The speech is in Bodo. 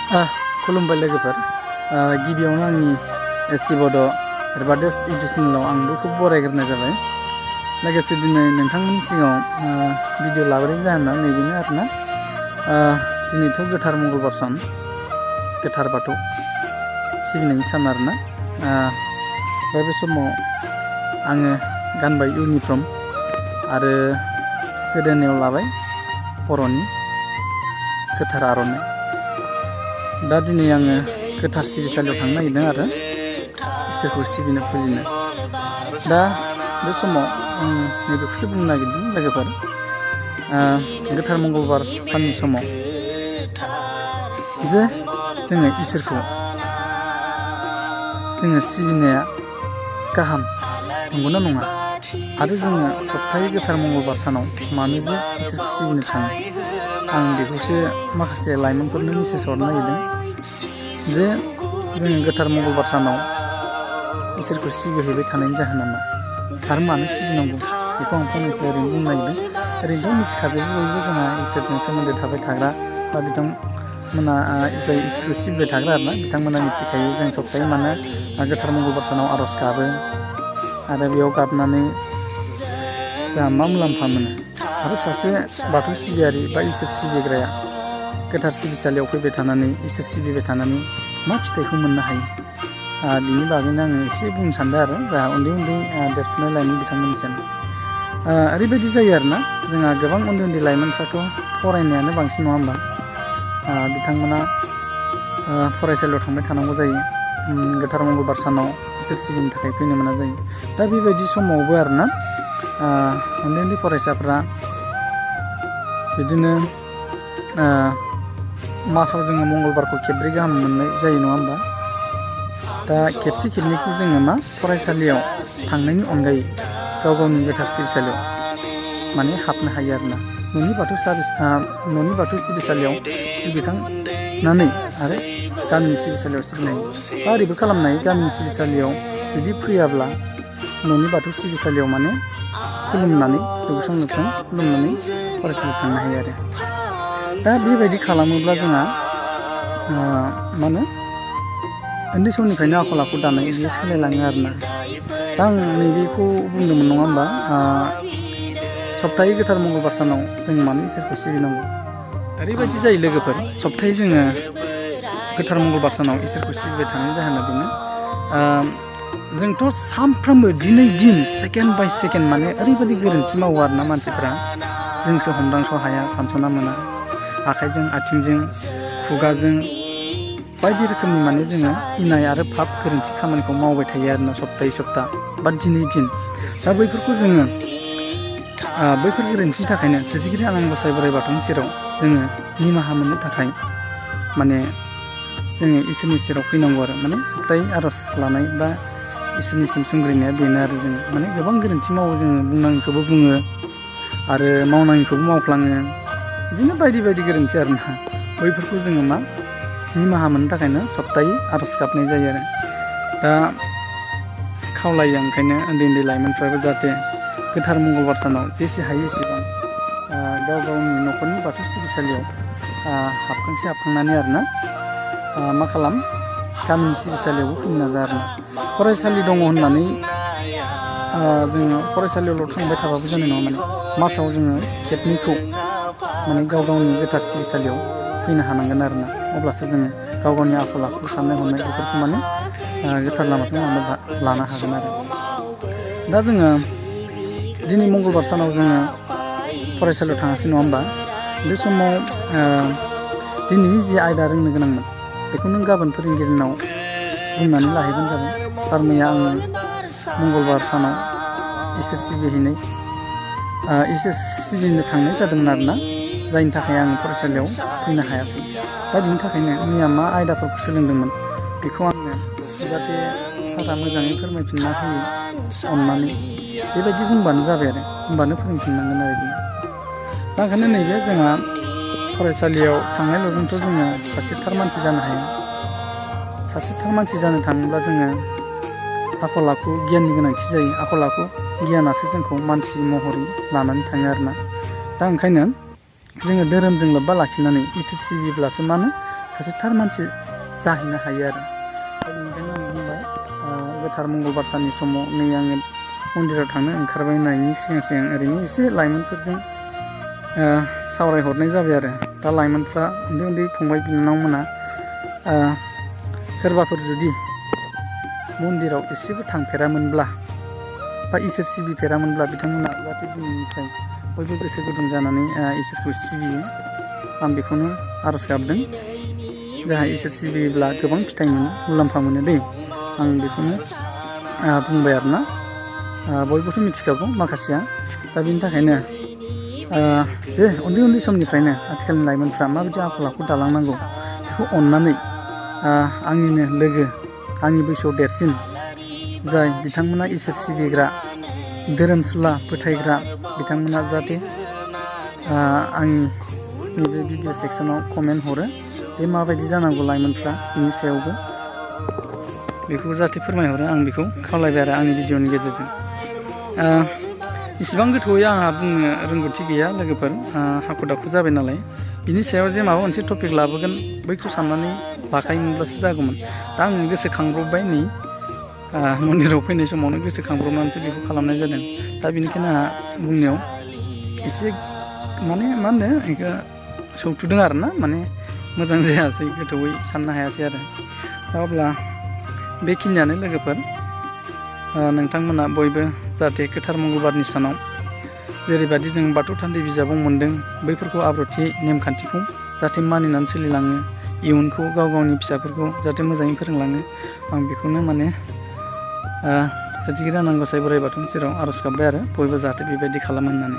खुलुमबाय लोगोफोर गिबियावनो आंनि एसटि बड' एडभार्टाइज इउटुब चेनेलाव आं बयखौबो बरायग्रोनाय जाबाय। लोगोसे दिनै नोंथांमोननि सिगाङाव भिडिअ लाबोनायनि जाहोना नैबेनो आरोना दिनैथ' गोथार मंगलबार सान, गोथार बाथौ सिबिनायनि सान आरोना। दा बे समाव आङो गानबाय इउनिफर्म आरो गोदोनायाव लाबाय बर'नि गोथार आर'नाइ। दा दिनै आङो गोथार सिबिसालियाव थांनो नागिरदों आरो इसोरखौ सिबिनो फुजिनो। दा बे समाव आं नैबेखौसो बुंनो नागिरदों लोगोफोर, गोथार मंगलबार साननि समाव जे जोङो इसोरखौ जोङो सिबिनाया गाहाम, नंगौना नङा? आरो जोङो सप्ताहै गोथार मंगलबार सानाव मानो जे इसोरखौ सिबिनो थाङो, आं बेखौसो माखासे लाइमोनफोरनो मेसेज हरनो नागिरदों जे जोङो गोथार मंगलबार सानाव इसोरखौ सिबिहैबाय थानायनि जाहोना मा आरो मानो सिबिनांगौ बेखौ आं फंनैसो ओरैनो बुंनो नागिरदों। ओरैनोथ' मिथिखाजोबो बयबो जोंहा इसोरजों सोमोन्दो थाबाय थाग्रा बा बिथांमोना जाय इसोरखौ सिबिबाय थाग्रा आरोना, बिथांमोना मिथिखायो जों सप्ताहै मानो गोथार मंगलबार सानाव आर'ज गाबो आरो बेयाव गाबनानै जोंहा मा मुलाम्फा मोनो। आरो सासे बाथौ सिबियारि बा इसोर सिबिग्राया गोथार सिबिसालियाव फैबाय थानानै इसोर सिबिबाय थानानै मा फिथाइखौ मोननो हायो, बिनि बागैनो आङो एसे बुंनो सानदों आरो जोंहा उन्दै देरफुनाय लाइमोन बिथांमोननिसिम। ओरैबायदि जायो आरोना, जोंहा गोबां उन्दै लाइमोनफ्राथ' फरायनायानो बांसिन, नङा होमबा? बिथांमोना फरायसालियाव थांबाय थानांगौ जायो, गोथार मंगलबार सानाव इसोर सिबिनो थाखाय फैनो मोना जायो। दा बेबायदि समावबो आरोना उन्दै फरायसाफ्रा बिदिनो मासाव जोङो मंगलबारखौ खेबब्रै गाहाम मोननाय जायो, नङा होमबा? दा खेबसे खेबनैखौ जोङो मा फरायसालियाव थांनायनि अनगायै गाव गावनि गोथार सिबिसालियाव माने हाबनो हायो आरोना। न'नि बाथौ सिबिसालियाव सिबिखांनानै आरो गामिनि सिबिसालियाव सिबिनाय बा ओरैबो खालामनो हायो, गामिनि सिबिसालियाव जुदि फैयाब्ला न'नि बाथौ सिबिसालियाव माने खुलुमनानै दुगैस्रां लोबस्रां खुलुमनानै फरायसालियाव थांनो हायो आरो। दा बेबायदि खालामोब्ला जोंहा मा होनो उन्दै समनिफ्रायनो आखल आखु दानाय बियो सोलायलाङो आरोना। दा आं नैबेखौ बुंदोंमोन, नङा होमबा? सप्ताहै गोथार मंगलबार सानाव जों मानो इसोरखौ सिबिनांगौ? ओरैबायदि जायो लोगोफोर, सप्ताहै जोङो गोथार मंगलबार सानाव इसोरखौ सिबिबाय थानायनि जाहोना बेनो, जोंथ' सानफ्रोमबो दिनै दिन सेकेन्ड बाय सेकेन्ड माने ओरैबायदि गोरोन्थि मावो आरोना मानसिफ्रा, जोंसो हमदांस' हाया, सानस'ना मोना। आखाइजों आथिंजों खुगाजों बायदि रोखोमनि माने जोङो इनाय आरो पाप गोरोन्थि खामानिखौ मावबाय थायो आरोना सप्ताहै सप्ताह बा दिनै दिन। दा बैफोरखौ जोङो बैफोर गोरोन्थिनि थाखायनो सोरजिगिरि आनान गसाइ बोराइ बाथौनि सेराव जोङो निमाहा मोननो थाखाय माने जोङो इसोरनि सेराव फैनांगौ आरो। माने सप्ताहै आर'ज लानाय बा इसोरनिसिम संग्रायनाया बेनो आरो। जोङो माने गोबां गोरोन्थि मावो, जोङो बुंनाङिखौबो बुङो आरो मावनाङिखौबो मावफ्लाङो, बिदिनो बायदि गोरोन्थि आरोना। बैफोरखौ जोङो मा निमाहा मोननो थाखायनो सप्ताहै आर'ज गाबनाय जायो आरो। दा खावलायो आं ओंखायनो उन्दै लाइमोनफ्राबो जाहाथे गोथार मंगलबार सानाव जेसे हायो एसेबां गाव गावनि न'खरनि बाथौ सिबिसालियाव हाबखांनानै आरोना मा खालाम, गामिनि सिबिसालियावबो फैनो नाजा आरोना। फरायसालि दङ होननानै जोङो फरायसालियावल' थांबाय थाबाबो जानाय नङा। माने मासाव जोङो खेबनैखौ माने गाव गावनि गोथार सिबिसालियाव फैनो हानांगोन आरोना। अब्लासो जोङो गाव गावनि आखल आखु साननाय हनाय बेफोरखौ माने गोथार लामाजों लानो हागोन आरो। दा जोङो दिनै मंगलबार सानाव जोङो फरायसालियाव थाङासै, नङा होमबा? बे समाव दिनैनि जि आयदा रोंनो गोनांमोन बेखौ नों गाबोन फोरोंगिरिनाव बुंनानै लाहैबानो जाबाय। सार, मैया आङो मंगलबार सानाव इसोर सिबिनो थांनाय जादोंमोन आरोना, जायनि थाखाय आं फरायसालियाव फैनो हायासै। दा बिनि थाखायनो मैया मा आयदाफोरखौ सोलोंदोंमोन बेखौ आङो जाहाथे सारआ मोजाङै फोरमायफिनना होयो अननानै, बेबायदि बुंबानो जाबाय आरो। होमबानो फोरोंफिननांगोन आरो बियो। दा ओंखायनो नैबे जोंहा फरायसालियाव थांनायल'जोंथ' जोङो सासे थार मानसि जानो हाया। सासे थार मानसि जानो थाङोब्ला जोङो आखल आखु गियाननि गोनांथि जायो। आखल आखु गियानासो जोंखौ मानसि महरै लानानै थाङो आरोना। दा ओंखायनो जोङो धोरोमजों लोब्बा लाखिनानै इसोर सिबिब्लासो मानो सासे थार मानसि जाहैनो हायो आरो। दा बेनिखायनो आं बुंबाय गोथार मंगलबार साननि समाव नै आङो मन्दिराव थांनो ओंखारबाय होननायनि सिगां ओरैनो एसे लाइमोनफोरजों सावरायहरनाय जाबाय आरो। दा लाइमोनफ्रा उन्दै उन्दै फंबाय बिनानावमोना सोरबाफोर जुदि मन्दिराव एसेबो थांफेरामोनब्ला बा इसोर सिबिफेरामोनब्ला बिथांमोना जाहाथे दिनैनिफ्राय बयबो गोसो गुदुं जानानै इसोरखौ सिबियो। आं बेखौनो आर'ज गाबदों। जाहा इसोर सिबियोब्ला गोबां फिथाइ मोनो, मुलाम्फा मोनो दै। आं बेखौनो बुंबाय आरोना। बयबोथ' मिथिखागौ माखासेया। दा बेनि थाखायनो जे उन्दै उन्दै समनिफ्रायनो आथिखालनि लाइमोनफ्रा माबायदि आखल आखु दालांनांगौ बेखौ अननानै आंनिनो लोगो, आंनि बैसोआव देरसिन जाय बिथांमोना इसोर सिबिग्रा, धोरोमसुला फोथायग्रा बिथांमोना जाहाथे आंनि नैबे भिडिअ सेक्सनाव कमेन्ट हरो बे माबायदि जानांगौ लाइमोनफ्रा बिनि सायावबो बेखौ जाहाथे फोरमायहरो। आं बेखौ खावलायबाय आरो आंनि भिडिअनि गेजेरजों। इसिबां गोथौयै आंहा बुंनो रोंगौथि गैया लोगोफोर, हाखु दाखु जाबाय नालाय। बिनि सायाव जे माबा मोनसे टपिक लाबोगोन बैखौ साननानै लाखायोमोनब्लासो जागौमोन। दा आङो गोसोखांब्रबबाय नै मन्दिराव फैनाय समावनो गोसोखांब्रबनानैसो बेखौ खालामनाय जादों। दा बेनिखायनो आंहा बुंनायाव एसे माने मा होनो बेखौ सौथुदों आरो ना, माने मोजां जायासै, गोथौयै साननो हायासै आरो। दा अब्ला बेखिनियानो लोगोफोर। नोंथांमोना बयबो जाहाथे गोथार मंगलबारनि सानाव जेरैबायदि जों बाथौ थान्दै बिजाबाव मोन्दों बैफोरखौ आब्रुथि नेमखान्थिखौ जाहाथे मानिनानै सोलिलाङो, इयुनखौ गाव गावनि फिसाफोरखौ जाहाथे मोजाङै फोरोंलाङो। आं बेखौनो माने सोरजिगिरि आनान गसाइ बोराइ बाथौनि सेराव आर'ज गाबबाय आरो बयबो जाहाथे बेबायदि खालामो होननानै।